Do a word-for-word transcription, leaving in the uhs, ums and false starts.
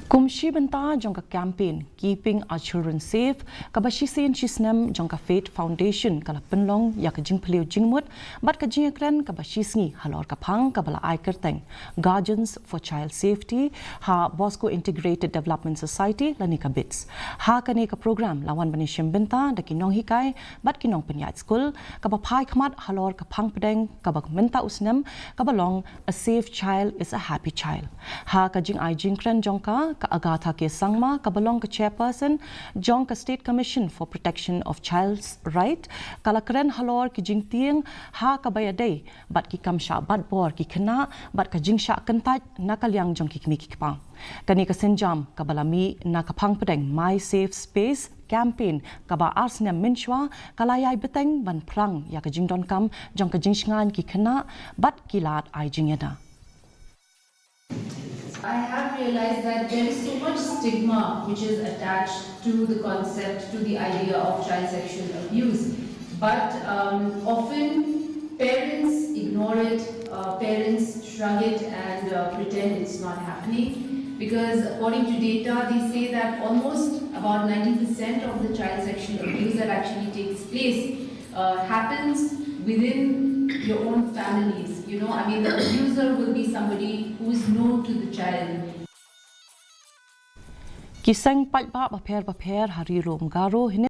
Kum shi bynta jong ka campaign Keeping Our Children Safe, kaba shisien shisnem jong ka Faith Foundation ka la pynlong ïa ka jingphylliew jingmut bad ka jingïakren kaba shisngi halor ka phang kaba la ai kyrteng Guardians for Child Safety ha Bosco Integrated Development Society lane ka BIDS. Ha kane ka program la wan ban ïashim bynta da ki nonghikai bad ki nongpynïaid skul, kaba phai khmat halor ka phang pdeng kaba mynta u snem kaba long A Safe Child is a Happy Child. Ha ka jingai jingkren jong ka, ka Agatha K Sangma kaba long ka chairperson jong ka State Commission for Protection of Child's Right, ka la kren halor ki jingtieng ha kaba ïadei bad ki kam shah bat bor ki khynnah bad ka jingshah kyntait na ka liang jong ki kmie ki kpa. Kane ka sienjam kaba la mih na ka phang pdeng My Safe Space campaign kaba ar snem mynshuwa ka la ïai bteng ban phrang ïa ka jingdonkam jong ka jingshngaiñ ki khynnah bad ki lad ai jingïada. I have realized that there is so much stigma which is attached to the concept, to the idea of child sexual abuse. But um, often parents ignore it, uh, parents shrug it and uh, pretend it's not happening. Because according to data, they say that almost about ninety percent of the child sexual abuse that actually takes place uh, happens within your own families. You know, I mean, the abuser will be somebody who is known to the child. Ki seng paidbah bapher bapher ha Ri Lum Garo